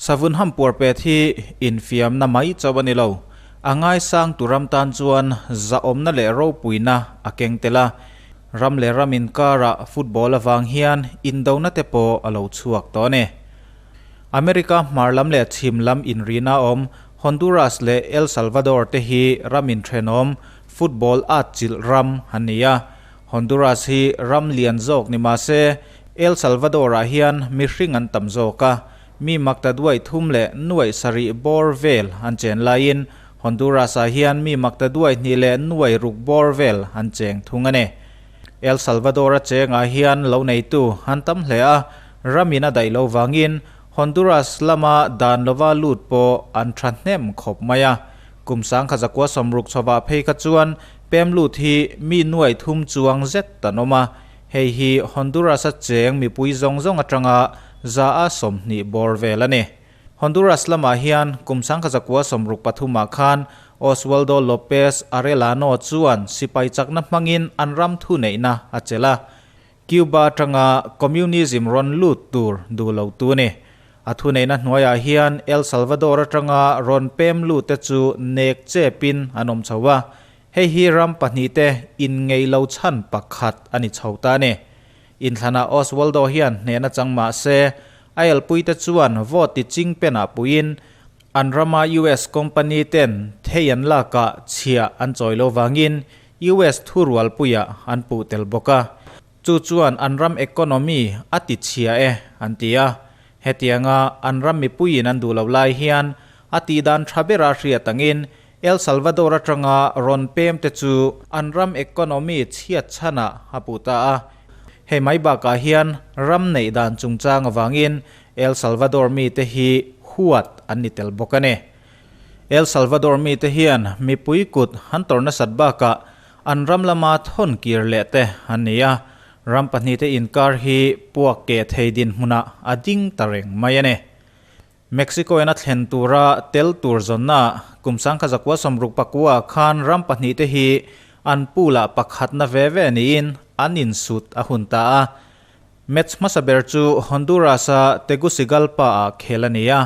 Savun hampuar pet hi infiamna mai chauh a ni lo. A ngaisang tu ram tan chuan zahawmna leh ropuina a keng tel a. Ram leh ram inkarah football avang hian indona te pawh a lo chhuak tawh a ni. America hmar lam leh chhim lam inrina awm Honduras leh El Salvador te hi ram inthenawm football atchilh ram an ni a. Honduras hi ram lian zawk ni mah se, El Salvador-ah hian mihring an tam zawk a, mi makta duai thum leh nuaih sarih bawr vel an chen laiin Honduras-ah hian mi makta duai hnih leh nuai ruk bawr vel an cheng thung a ni. El Salvador-a chengah hian lo neitu an tam hle a, ramin a daih lo vangin Honduras lama dan lova lut pawh an tha hnem khawp mai a. Kum sangkhat zakua sawmruk chhovah phei kha chuan pem lut hi mi nuai thum chuang zet an awm a, hei hi Honduras-a cheng mipui zawng zawng atanga za a 20 bawr vel a ni. Honduras lamah hian kum sangkhat zakua 63 ah khan Oswaldo Lopez Arellano chuan sipai chakna hmangin an ram thuneihna a chelh a, Cuba atanga communism rawn lut tur duh lo tu a ni. A thuneihna hnuaiah hian El Salvador atanga rawn pem lut te chu nek chepin an awm chho a, hei hi ram pahnihte inngeih lo chhan pakhat a ni chho ta a ni. Inthlanah Oswaldo hian hnehna chang mah se, a elpuite chuan vote ti ching penah puiin an rama US company ten thei an lakah chhiah an chawi lo vangin US thurualpuiah an puh tel bawk a. Chu chuan an ram economy a ti chhia e, an ti a. Hetianga an ram mipuiin an duh lo lai hian a tihdan tha bera hriat angin El Salvador atanga rawn pem te chu an ram economy chhiat chhanah a puh ta a. Hei mai bakah hian ram neih dan chungchang avangin El Salvador mite hi huat an ni tel bawk a ni. El Salvador mite hian mipui kut an tawrh nasat bakah An ram lama thawn kir leh te an ni a, ram pahnihte inkar hi puak keh thei dinhmunah a ding ta reng mai a ni. Mexico in a thlen tura tel tur zawnna kum sangkhat zakua 60 pakua khan ram pahnihte hi an pool-ah pakhatna ve ve niin an insut a hun ta a. Match hmasa ber chu Honduras-a Tegucigalpa-ah khel a ni a.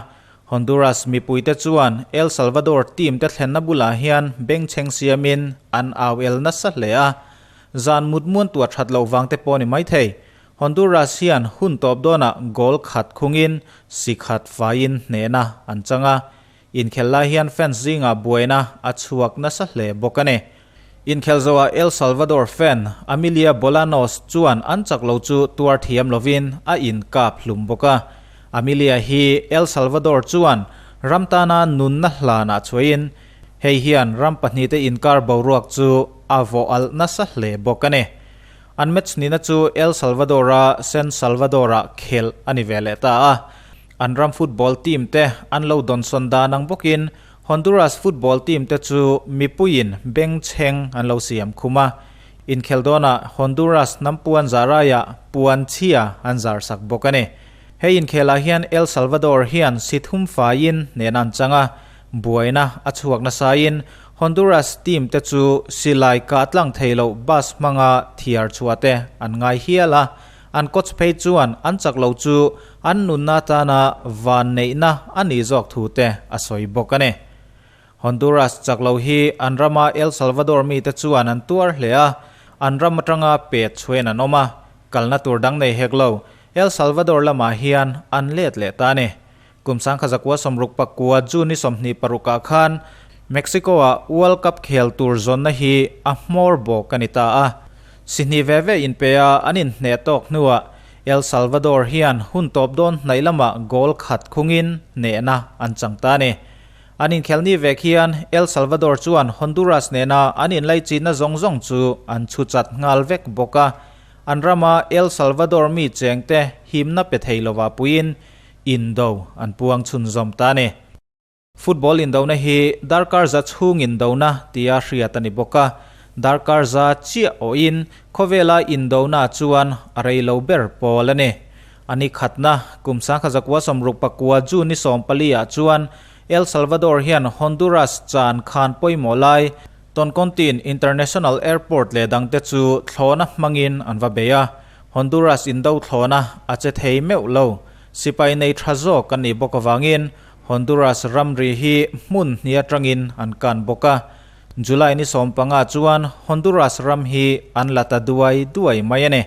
Honduras mipuite chuan El Salvador team te thlenna bulah hian bengchheng siamin an au el nasa hle a. Zan mut muan tuah that loh vang te pawh ni maithei. Honduras hian hun tawp dawnah goal khat khungin si khat faiin hnehna an chang a. Inkhel lai hian fans zingah buaina a chhuak nasa hle bawk a ni. Inkhel zoah El Salvador fan Amelia Bolanos chuan an chak lo chu tuar thiam lovin a inkap hlum bawk a. Amelia hi El Salvador chuan ram tana nunna hlanah chhuahin hei hian ram pahnihte inkar boruak chu a vawh alh nasa hle bawk a ni. An match nihna chu El Salvador-a San Salvador-ah khelh a ni ve leh ta a. An ram football team te an lo dawnsawn dan ang bawkin Honduras football team te chu mipuiin bengchheng an lo siam khum a. Inkhel dawnah Honduras hnam puan zaraiah puan chhia an zar sak bawk a ni. Hei inkhelah hian El Salvador hian si thum faiin nen an chang a, buaina a chhuak nasain Honduras team te chu silai kah tlang thei loh bus hmanga thiar chhuah te an ngai hial a. An coach phei chuan an chak lo chu an nunna atana van neihna a nih zawk thu te a sawi bawk a ni. Honduras chak lo hi an rama El Salvador mite chuan an tuar hle a, an ram atanga pet chhuain an awm a, kalna tur dang nei hek lo El Salvador lamah hian an let leh ta a ni. Kum sangkhat zakua 69 June ni 26 ah khan Mexico-ah World Cup khel tur zawnna hi a hmawr bawk a ni ta a. Sihnih ve ve inpe a an inhneh tawk hnuah El Salvador hian hun tawp dawn hnaih lamah goal khat khungin hnehna an chang ta a ni. An inkhelh ni vek hian El Salvador chuan Honduras nena an inlaichinna zawng zawng chu an chhu chat nghal vek bawk a. An rama El Salvador mi chengte himna pe thei lovah puiin Indo an puang chhunzawm ta a ni. Football indona hi darkar za chhung indona tia hriat a ni bawk a, darkar za chiah awhin khawvela indona chuan a rei lo ber pawl a ni. A ni khatna, kum sangkhat zakua 69 June ni 14 ah chuan El Salvador hian Honduras chan khan pawimawh lai Toncontin International Airport leh dangte chu thlawhna hmangin an va bei a, Honduras indo thlawhna a che thei meuh lo. Sipai nei tha zawk an nih bawk avangin Honduras ramri hi hmun hnih atangin an kan bawk a. July ni 15 chuan Honduras ram hi an la ta duai duai mai a ni.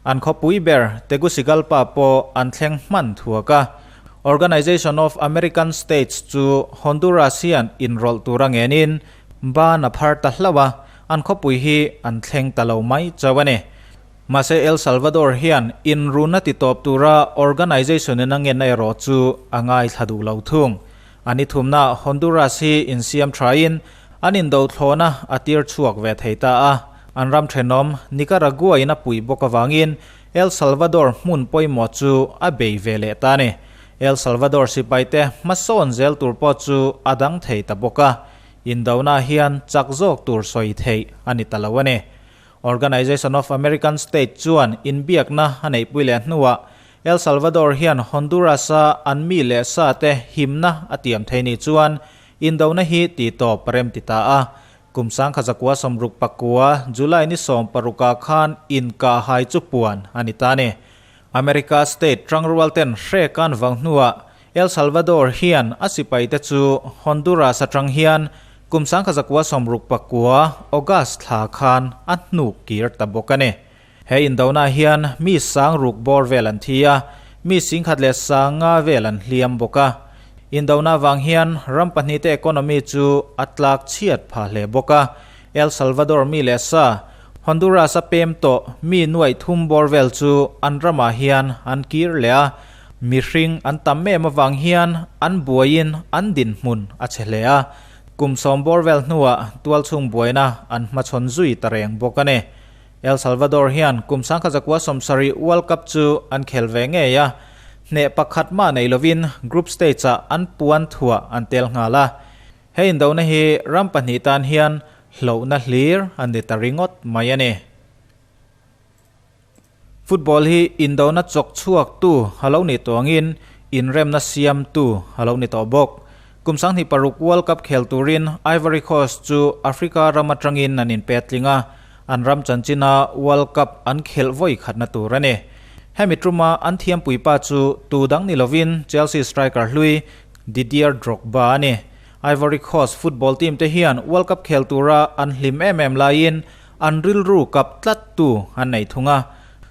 An khawpui ber Tegucigalpa pawh an thleng hman thuak a. Organization of American States chu Honduras hian inrawlh tur a ngenin ban a phar ta hlauh a, an khawpui hi an thleng ta lo mai chauh a ni. Mahse El Salvador hian inruna ti tawp tura organization in a ngenna erawh chu a ngaithla duh lo thung. A ni thumna Honduras hi insiam thain an indo thlawna a tir chhuak ve thei ta a. An ram thenawm Nicaragua in a puih bawk avangin El Salvador hmun pawimawh chu a bei ve leh ta a ni. El Salvador sipaite hmasawn zel tur pawh chu a dang thei ta bawk a. Indona hian chak zawk tur sawi theih a ni ta lo a ni. Organization of American States chuan inbiakna a neihpui leh hnuah El Salvador hian Honduras-a an mi leh sa te himna a tiam thei ni chuan indona hi tihtawp a rem ti ta a. Kum 1969 July ni 16 khan inkahhai chu puan a ni ta a ni. America state tangrual ten hre kan vang hnuah El Salvador hian a sipaite chu Honduras atang hian kum 1969 August thla khan a hnuk kir ta bawk a ni. He indona hian mi 6000 bawr vel an thi a, mi 15,000 vel an hliam bawk a. Indona vang hian ram pahnihte economy chu a tlak chhiat pha hle bawk a. El Salvador mi leh sa Honduras a pem tawh mi 300 bawr vel chu an ramah hian an kir leh a, mihring an tam em avang hian an buaiin an dinhmun a che hle a. Kum 10 bawr vel hnuah tualchhung buaina an hmachhawn zui ta reng bawk a ni. El Salvador hian kum 1970 World Cup chu an khel ve ngei a, hneh pakhat mah nei lovin group stage-ah an puan thuah an tel nghal a. He indona hi ram pahnih tan hian hlauhna hlir a ni ta ringawt mai a ni. Football hi indona chawk chhuaktu a lo nih tawh angin inremna siamtu a lo ni tawh bawk. Kum 2006 World Cup khel turin Ivory Coast chu Africa ram atangin an inpetling a, an ram chanchina World Cup an khelh vawi khatna tur a ni. Hemi tuma an thiampuipa chu tu dang ni lovin Chelsea striker hlui Didier Drogba a ni. Ivory Coast football team te hian World Cup khel tura an hlim em em laiin an rilru kap tlat tu an nei thung a.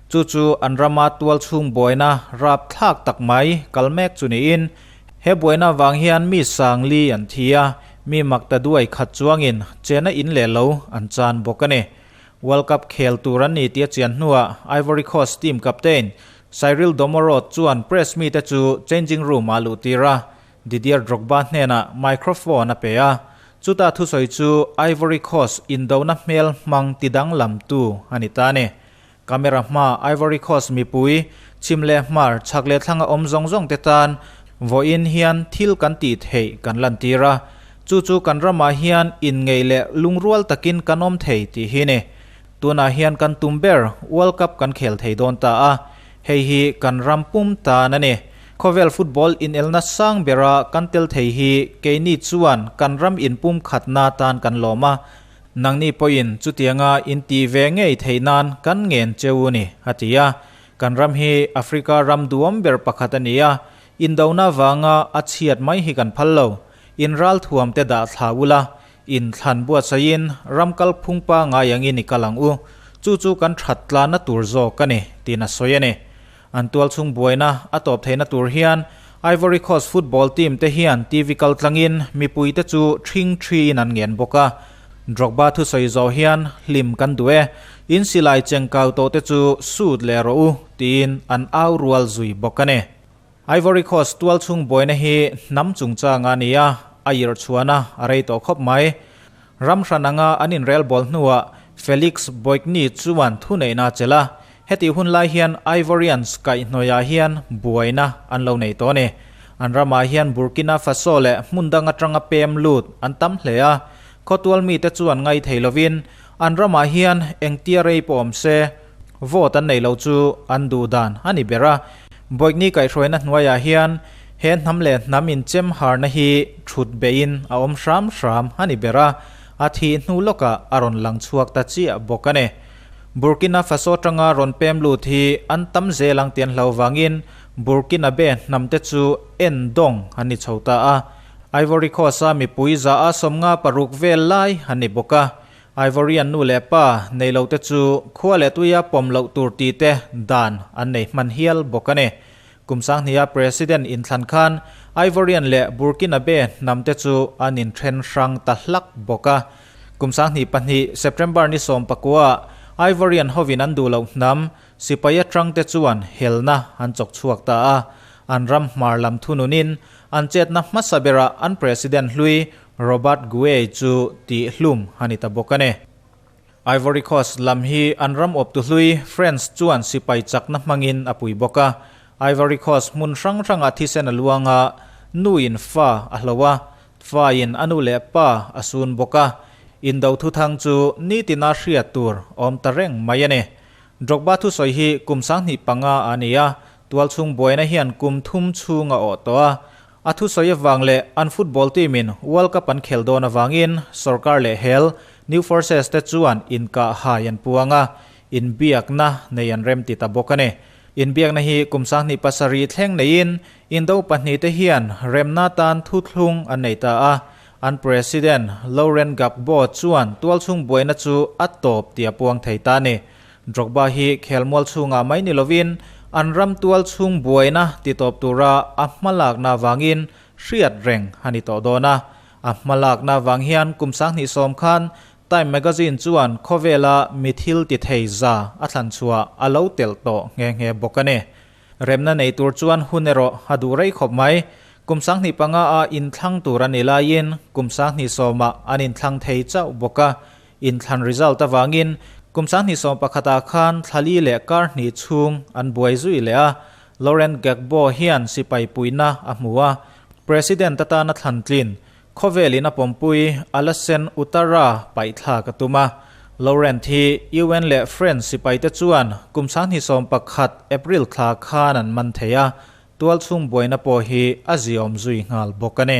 Chu chu an rama tual chhung buaina rap thlak tak mai kal mek chu niin he buaina wang hian mi 4,000 an thi a, mi makta duai khat chuangin chena in le lo an chan bawk a ni. World Cup khel tur an ni tia chian hnuah Ivory Coast team captain Cyril Domoraud chuan press mi te chu changing room a luh tir a, Didier Drogba hnenah microphone a pe a, chuta thusawi chu Ivory Coast indona hmel hmang tidang lam tu a ni ta a ni. Camera hma Ivory Coast mipui chim leh hmar chhak leh thlanga awm zawng zawng te tan vawiin hian thil kan tih theih kan lan tir a, chu chu kan ramah hian inngei leh lungrual takin kan awm thei tih hi ni. Tunah hian kan tum ber World Cup kan khel thei dawn ta a, hei hi kan ram pum tan a ni. Khawvel football inelna sang bera kan tel thei hi keini chuan kan ram inpum khatna tan kan lawm a, nangni pawhin chutianga inti ve ngei thei nan kan ngen cheu ni, a ti a. Kan ram hi Africa ram duam ber pakhat a ni a, indona wanga a chhiat mai hi kan phal lo. In ral thuam te dah thla ula, in thlan buatsain ram kal phungpa ngai angin i kal ang u, chu chu kan that tlana tur zawk a ni, tiin a sawi a ni. An tual chhung buaina a tawp theihna tur hian Ivory Coast football team te hian TV kal tlangin mipui te chu thing thi in an ngen bawk a. Drogba thusawi zawh hian hlim kan duh e, in silai chengkau tawh te chu sut leh rawh u, tiin an au rual zui bawk a ni. Ivory Coast tual chhung buaina hi hnam chungchang a ni a, a irh chhuana a rei tawh khawp mai. Ram hran anga an inrel bawl hnuah Felix Boigny chuan thu neihna a chelh a, heti hun lai hian Ivorians kaihhnawihah hian buaina an lo nei tawh a ni. An ramah hian Burkina Faso leh hmun dang atanga pem lut an tam hle a, khawtual mite chuan ngai thei lovin an ramah hian engtia rei pawh awm se vote an nei lo chu an duh dan a ni ber a. Boigny kaihhruaina hnuaiah hian he hnam leh hnam inchem harna hi thut beiin a awm hram hram a ni ber a, a thih hnu lawkah a rawn lang chhuak ta chiah bawk a ni. Burkina Faso tanga rawn pem lut hi an tam zel ang tian hlo wangin Burkinabe hnam te chu endawng an ni chho ta a. Ivory Coast-a mipui 56 vel lai an ni bawk a. Ivorian nu leh pa nei lo te chu khua leh tuia pawm loh tur tih te dan an nei hman hial bawk a ni. Kum sanghnia President inthlan khan Ivorian leh Burkinabe hnam te chu an inthen hrang ta hlak bawk a. Kum 2002 September ni 19 Ivorian hovin an duh loh hnam sipai atang te chuan helna an chawk chhuak ta a. An ram hmar lam thununin an chetna hmasa berah an President hlui Robert Guei chu tih hlum a ni ta bawk a ni. Ivory Coast lam hi an ram awptu hlui France chuan sipai chakna hmangin a pui bawk a. Ivory Coast hmun hrang hrangah thisen a luang a, nuin fa a hlo a, fain a nu leh pa a sun bawk a. Indo thuthang chu nitina hriat tur awm ta reng mai a ni. Drogba thusawi hi kum 25 a ni a, tualchhung buaina hian kum thum chhung a awh tawh a. A thusawi avang leh an football team in World Cup an khel dawn avangin sorkar leh hel New Forces te chuan inkah hai an puang a, inbiakna nei an rem ti ta bawk a ni. Inbiakna hi kum 27 thleng neiin Indo pahnih te hian remna tan thuthlung an nei ta a, an President Laurent Gbagbo chuan tualchhung buaina chu a tawp tih a puang thei ta a ni. Drogba hi khelmual chhungah mai ni lovin an ram tualchhung buaina ti tawp tura a hmalakna avangin hriat reng a ni tawh dawn a. A hmalakna avang hian kum 2010 khan Time magazine chuan khawvela mi thil ti thei za a thlan chhuah a lo telh tawh nghe nghe bawk a ni. Remna nei tur chuan hun erawh a duh rei khawp mai. Kum 25 a inthlang tur a ni laiin kum 2010 ah an inthlang thei chauh bawk a. Inthlan result avangin kum 2011 ah khan thlali leh kar hnih chhung an buai zui leh a. Laurent Gbagbo hian sipai puihna a hmu a. President atana thlan tlin Khawvelin a pawmpui Alassane Ouattara paihthlak a tum a. Laurent hi UN leh French sipaite chuan kum 2011 April thla khan an man thei a, tualchhung buaina pawh hi a ziawm zui nghal bawk a ni.